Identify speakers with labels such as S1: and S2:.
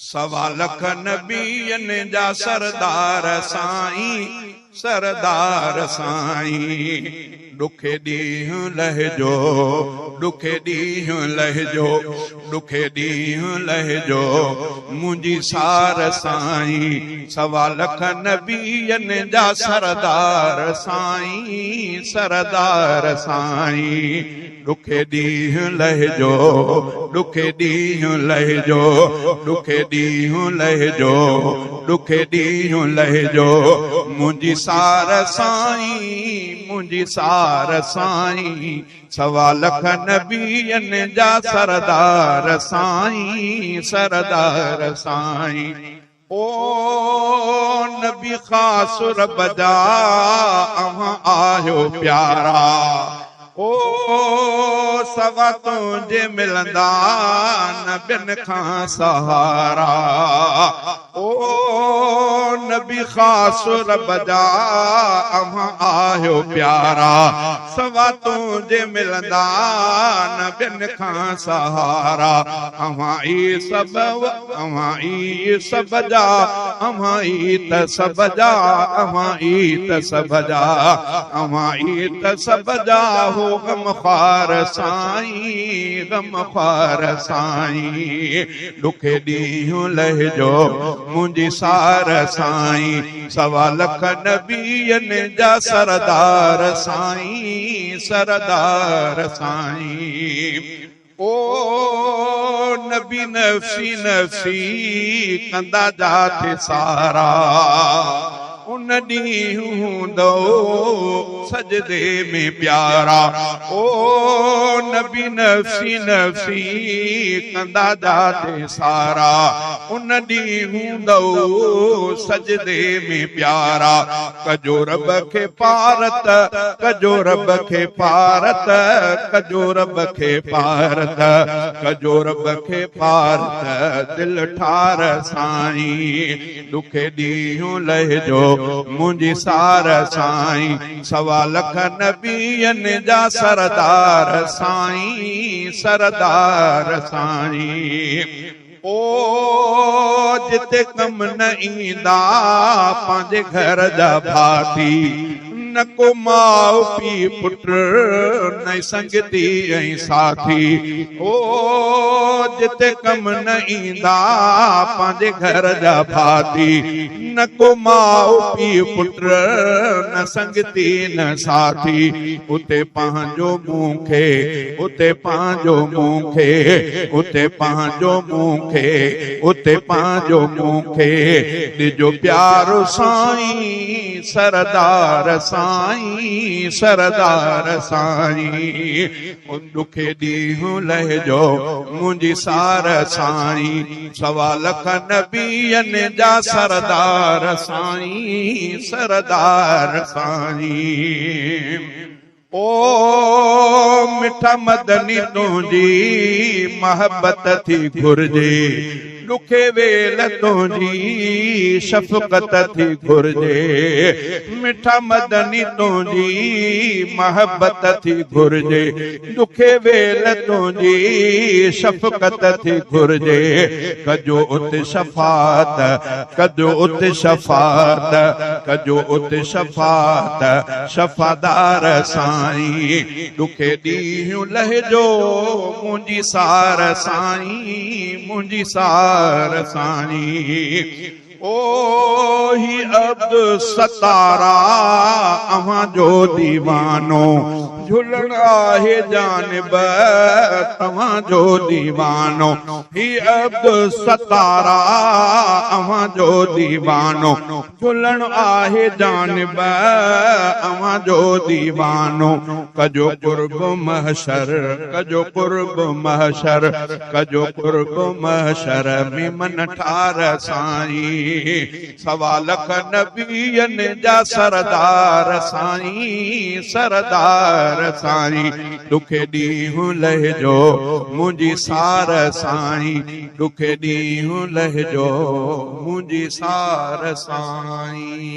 S1: سوا لک نبين جا سردار سائين سردار سائين ڏکي ڏينهن لهجو ڏکي ڏينهن لهجو ڏکي ڏينهن لهجو منهنجي سار سائين سوا لک نبين جا سردار سائين سردار سائين ڏکي ڏينهن لهجو، ڏکي ڏينهن لهجو، ڏکي ڏينهن لهجو، ڏکي ڏينهن لهجو، منهنجي سار سائين، منهنجي سار سائين، سوا لک نبين جا سردار سائين، سردار سائين. او نبي خاص رب جا اوهان آهيو پيارا او سوا تنهنجي ملندا نه ٻين کان سهارا او نبي خاص رب جا اوهان آهيو پيارا سوا تنهنجي ملندا نه ٻين کان سهارا اوهان ئي سڀ اوهان ئي سڀ جا اوهان ئي ته سڀ جا اوهان ئي ته سڀ جا اوهان ئي ته سڀ جا هو غمخوار سائين غمخوار سائين ڏکي ڏينهن لهجو منهنجي سار سائين سوا لک نبين جا سردار سائين سردار سائين او نبي نفسي نفسي ڪندا جاٿي سارا ان ڏينهن هوندو سجدي ۾ پيارا او نبي نفسي نفسي ڪندا جاٿي سارا ان ڏينهن هوندؤ سجدي ۾ پيارا ڪجو رب کي پارت ڪجو رب کي پارت ڪجو رب کي پارت ڪجو رب کي پارت دل ٺار سائين ڏکي ڏينهن لهجو منهنجي سار سائين سوا لک نبين جا سردار سائين سردار سائين او جتي ڪم نه ايندا پنهنجي گهر جا ڀاتي نه ڪو ماء پيء پٽ نه ئي سنگتي ۽ ساٿي او جتي ڪم نه ايندا پنهنجي گهر جا ڀاتي نه ڪو ماء پيء پٽ نه سنگتي نه ساٿي اتي پنهنجو مون کي اتي پنهنجو مون کي اتي پنهنجو مون کي اتي پنهنجو مون کي ڏجو پيار سائين سردار سائين سردار سائين ڏکي ڏينهن لهجو منهنجي سار سائين سوا لک نبين جا سردار سائين سردار سائين او مٺا مدني تنهنجي محبت ٿي گهرجي ڏکي ويل تنهنجي شفقت ٿي گهرجي مٺا مدني تنهنجي محبت ٿي گهرجي ڏکي ويل تنهنجي شفقت ٿي گهرجي ڪجو ات شفاعت ڪجو ات شفاعت ڪجو ات شفاعت شفادار سائين ڏکي ڏينهن لهجو منهنجي سار سائين منهنجي سار سائين او هي عبد ستارا اوهان جو ديوانو جهلڻ آهي جانب توهان جو ديوانو هي عبد ستارا اوهان جو ديوانو جهلڻ آهي جانب اوهان جو ديوانو ڪجو قرب محشر ڪجو قرب محشر ڪجو قرب محشر ۾ من ٺار سائين سوا لک نبين جا سردار سائين سردار سائين ڏکي ڏينهن لهجو منهنجي سار سائين ڏکي ڏينهن لهجو منهنجي سار سائين.